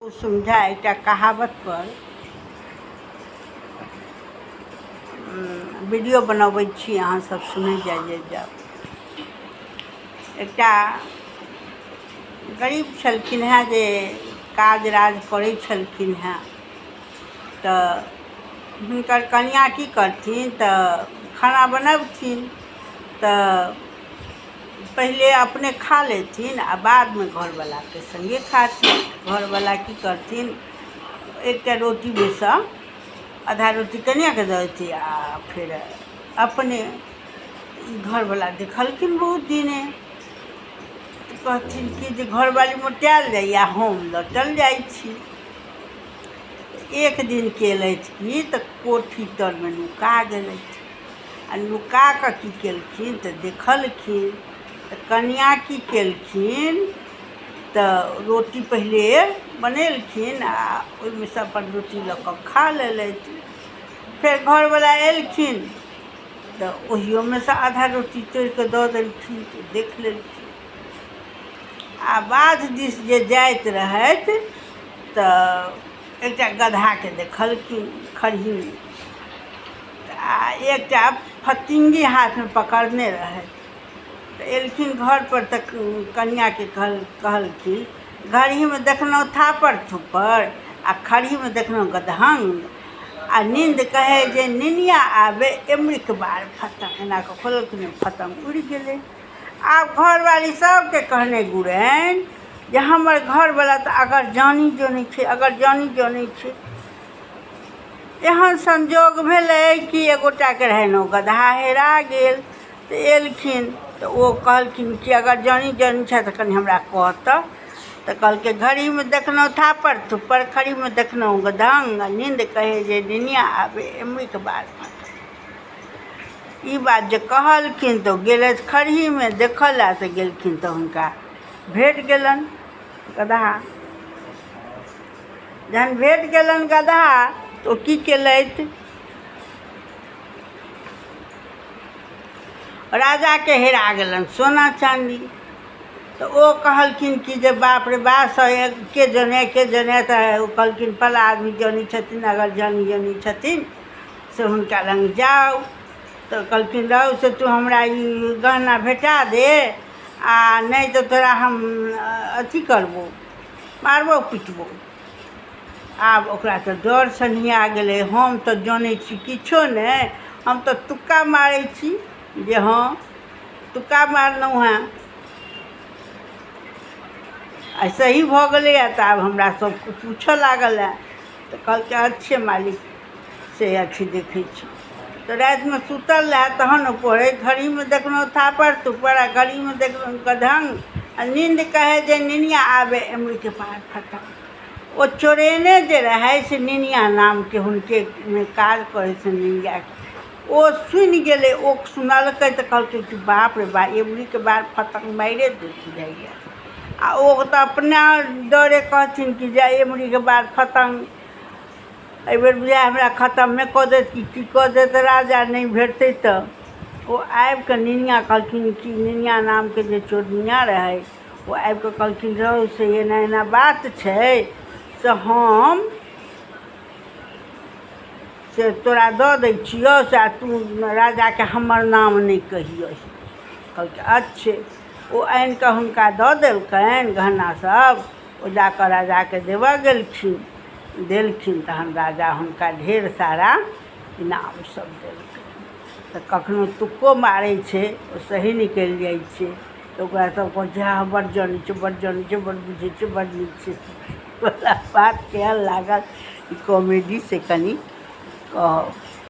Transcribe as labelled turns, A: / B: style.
A: कुसुम झा एकटा कहावत पर वीडियो बनबै छी, अहाँ सब सुनै जाइ जाउ। एकटा गरीब छलखिन हेँ जे काज राज करै छलखिन हेँ, तऽ हुनकर कनिआँ की करथिन तऽ खाना बनबथिन तऽ पहिले अपने खा लेथिन आ बादमे घरवलाके सङ्गे खाथिन। घरवला की करथिन, एकटा रोटीमे सँ आधा रोटी कनिआँके दऽ देथिन आ फेर अपने। ई घरवला देखलखिन बहुत दिने, तऽ कहथिन कि जे घरवाली मोटायल जाइए, हम लटल जाइ छी। एक दिन केलथि कि तऽ कोठी तरमे नुका गेलथि आ नुका कऽ की केलखिन तऽ देखलखिन। तऽ कनिआँ की केलखिन तऽ रोटी पहिले बनेलखिन आ ओहिमे सँ अपन रोटी लऽ कऽ खा लेलथि। फेर घरवला एलखिन तऽ ओहियोमे सँ आधा रोटी तोड़ि कऽ दऽ देलखिन, तऽ देख लेलखिन। आ बाध दिस जे जाइत रहथि तऽ एकटा गदहाके देखलखिन खरहीमे, आ एकटा फतिङ्गी हाथमे पकड़ने रहै। तऽ एलखिन घरपर तऽ कनिआँके कहलखिन, घरहीमे देखलहुँ थापड़ थुप्पड़ आ खरहीमे देखलहुँ गदहङ्ग, आ नीन्द कहै जे निनिया आबे एमरीक बार फतङ्ग। एना कऽ खोललखिन, फतङ्ग उड़ि गेलै। आब घरवाली सबके कहने गुरैन जे हमर घरवला तऽ अगर जानी जनै छै, अगर जानी जनै छै। एहन संजोग भेलै कि एगोटाके रहनि ओ गदहा हेरा गेल। तऽ एलखिन तऽ ओ कहलखिन कि अगर जानी जनी छै तऽ कनि हमरा कहतऽ। तऽ कहलकै, घड़ीमे देखलहुँ थापड़ थुप्पड़, खड़ीमे देखलहुँ गदंग, आ नीन्द कहै जे निनिया आबे एमरीक बार। ई बात जे कहलखिन तऽ गेलथि खरहीमे देखऽ लए, तऽ गेलखिन तऽ हुनका भेट गेलनि गदहा। जहन भेट गेलनि गदहा तऽ ओ की केलथि, राजाके हेरा गेलनि सोना चाँदी। तऽ ओ कहलखिन कि जे बाप रे बाप, से के जने के जने। तऽ ओ कहलखिन फलाँ आदमी जनै छथिन, अगर जानी जनै छथिन से हुनका लग जाउ। तऽ कहलखिन, रहू से तू हमरा ई गहना भेटा दे आ नहि तऽ तोरा हम अथी करबो, मारबो पिटबो। आब ओकरा तऽ डर सन्हिया गेलै, हम तऽ जनै छी किछो नहि, हम तऽ तुक्का मारै छी, जे हँ तुक्का मारलहुँ हेँ आ सही भऽ गेलैए। तऽ आब हमरा सब पूछऽ लागल हेँ। तऽ कहलकै, अच्छे मालिक, से अथी देखै छी। तऽ रातिमे सुतल रहए तहन ओ पढ़ै, घड़ीमे देखलहुँ थापड़ थुप्पड़ आ घड़ीमे देखलहुँ गदहङ्ग, आ नीन्द कहै जे निनिया आबे एमरीके पार फटक। ओ चोरेने जे रहै से निनिया नामके हुनके काज करै छै निनियाके, ओ सुनि गेलै। ओ सुनलकै तऽ कहलकै कि बाप रे बा, एमरीके बार फतंग मारिए देत बुझाइए। आ ओ तऽ अपना डरे कहथिन कि जे एमरीके बार फतंग एहिबेर बुझाइ हमरा खतमे कऽ देत कि की कऽ देत राजा, नहि भेटतै। तऽ ओ आबिकऽ निनिया कहलखिन कि निनिया नामके जे चोरनिया रहै ओ आबिकऽ कहलखिन, रहू से एना एना बात छै, से हम से तोरा दऽ दै छियौ, से आ तू राजाके हमर नाम नहि कहियौ। कहलकै अच्छे। ओ आनि कऽ हुनका दऽ देलकनि गहना सब। ओ जाकऽ राजाके देबऽ गेलखिन, देलखिन, तहन राजा हुनका ढेर सारा इनाम सब देलकनि। तऽ कखनो तुक्को मारै छै, ओ सही निकलि जाइ छै, तऽ ओकरा सब कहै छै, हँ बड्ड जनै छै, बड्ड जनै छै, बड्ड बुझै छै, बड्ड नीक छै वला बात। केहन लागल ई कॉमेडी से कनि कहब।